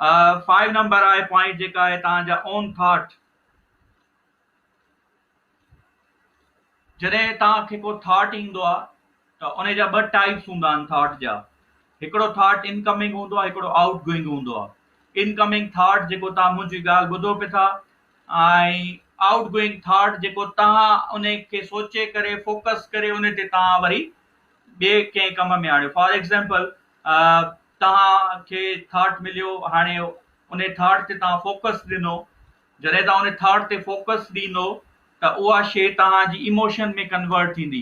Five number آهي point جيڪا آهي توهان جا اون ٿاٽ. جڏهن توهان کي ڪو ٿاٽ ايندو آهي ته ان جا ٻه ٽائپس هوندا آهن ٿاٽ جا. هڪڙو ٿاٽ انڪمنگ هوندو آهي هڪڙو آئوٽ گوئنگ هوندو آهي. انڪمنگ ٿاٽ جيڪو توهان منهنجي ڳالهه ٻڌو پئي ٿا ۽ آئوٽ گوئنگ ٿاٽ جيڪو توهان ان کي سوچي ڪري فوڪس ڪري ان تي توهان وري ٻئي ڪنهن ڪم ۾ آڻيو. فار ايگزامپل توهان کي ٿاٽ مليو هاڻي ان ٿاٽ تي توهان فوڪس ڏنو جڏهن توهان ان ٿاٽ تي فوڪس ڏيندو ته اها شيء توهان جي ايموشن ۾ ڪنورٽ ٿيندي.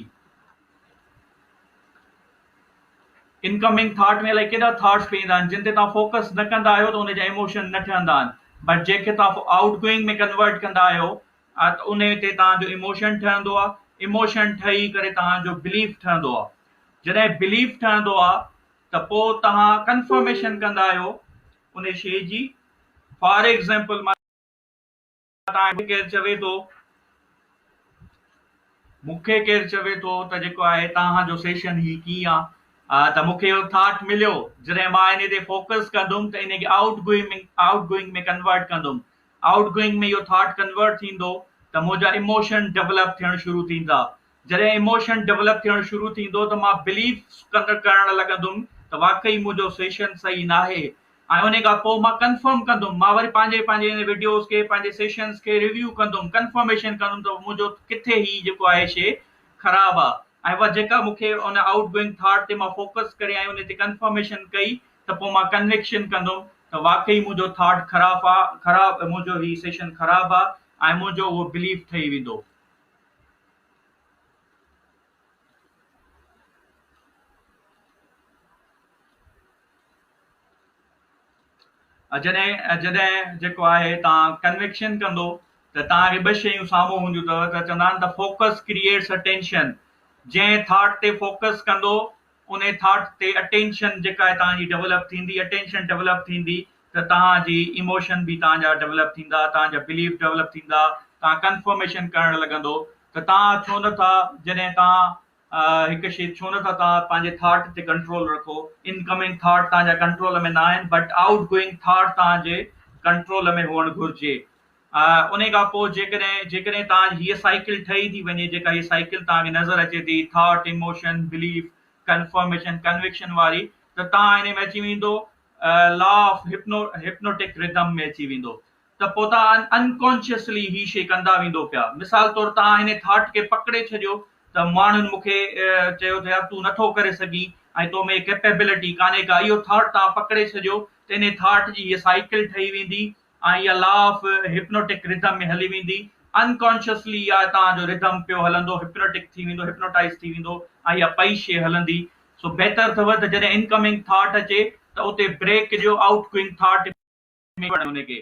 انڪمنگ ٿاٽ ۾ الائي ڪيڏا ٿاٽس پئي ايندا آهن جن تي توهان فوڪس نه ڪندا آهيو ته ان جا ايموشن نه ٺهندا آهن بٽ جنهن کي توهان آئوٽ گوئنگ ۾ ڪنورٽ ڪندا آهيو ته ان تي توهان جو ايموشن ٺهندو آهي ايموشن ٺهي ڪري توهان جو بليف ٺهندو آهي جڏهن بليف ٺهندو آهي ته پوء توهان ڪنفرميشن ڪندا آهيو ان شيء جي فار ايگزامپل مان توهان کي ڪير چوي ٿو مون کي ڪير چوي ٿو ته جيڪو آهي توهان جو سيشن هي ڪيئن آ ته مون کي اهو ٿاٽ مليو جڏهن مان ان تي فوڪس ڪندم ته ان کي out going out going ۾ convert ڪندم آئوٽ گوئنگ ۾ اهو ٿاٽ ڪنورٽ ٿيندو ته منهنجا ايموشن ڊولپ ٿيڻ شروع ٿيندا جڏهن ايموشن ڊولپ ٿيڻ شروع ٿيندو ته مان بليف ڪرڻ لڳندم ته واقعي منهنجو سيشن صحيح ناهي ۽ انهي کان پوء مان ڪنفرم ڪندم مان وري پنهنجي پنهنجي ان وڊيوز کي پنهنجي سيشنز کي ريويو ڪندم ڪنفرميشن ڪندم ته منهنجو ڪٿي هي جيڪو آهي شي خراب آ ۽ اها جيڪا مون کي ان آئوٽ گوئنگ ٿاٽ تي مان فوڪس ڪري ۽ ان تي ڪنفرميشن ڪئي ته پوء مان ڪنوڪشن ڪندم ته واقعي منهنجو ٿاٽ خراب آ خراب منهنجو هي سيشن خراب آ ۽ منهنجو اهو بليف ٺهي ويندو. جڏهن جڏهن جيڪو آهي توهان ڪنوڪشن ڪندو ته توهان کي ٻه شيون سامهون هونديون اٿو ته چوندا آهن ته فوڪس ڪريئيٽس اٽينشن جنهن ٿاٽ تي فوڪس ڪندو ان ٿاٽ تي اٽينشن جيڪا آهي توهان جي ڊولپ ٿيندي اٽينشن ڊولپ ٿيندي ته توهان جي ايموشن به توهان جا ڊولپ ٿيندا توهان جا بليف ڊولپ ٿيندا توهان ڪنفرميشن ڪرڻ لڳندو ته توهان ڇو نٿا جڏهن توهان هڪ شي ڇو نه ٿا توهان پنهنجي ٿاٽ تي ڪنٽرول رکو انڪمنگ ٿاٽ توهان جا ڪنٽرول ۾ نه آهن بٽ آئوٽ گوئنگ ٿاٽ توهان جي ڪنٽرول ۾ هئڻ گهرجي انهي کان پوء جيڪڏهن جيڪڏهن توهان جي هيء سائيڪل ٺهي ٿي وڃي جيڪا هيء سائيڪل توهان کي نظر اچي ٿي thought emotion belief confirmation conviction واري ته توهان انهي ۾ اچي ويندو لا آف هپنو هپنوٽڪ ردم ۾ اچي ويندو ته پوء توهان ان ڪانشسلي هي شيء ڪندا ويندو پيا. مثال طور توهان هن ٿاٽ کي پڪڙي ڇڏيو ته ماڻهن مون کي چيو ته يار تون نٿو ڪري سگهين ۽ تو ۾ ڪيپيبلٽي ڪانهي ڪا اهو ٿاٽ توهان پڪڙي ڇڏيو ته انهي ٿاٽ جي هيء سائيڪل ٺهي ويندي ۽ اها لا آف هپنوٽڪ ردم ۾ هلي ويندي. ان ڪانشسلي اها توهان جو ردم پيو هلندو هپنوٽڪ ٿي ويندو هپنوٽائيز ٿي ويندو ۽ اها پئي شيء هلندي. سو بهتر اٿو ته جڏهن انڪمنگ ٿاٽ اچي ته اتي بريڪ ڏيو آئوٽ گوئنگ ٿاٽ ۾ ان کي.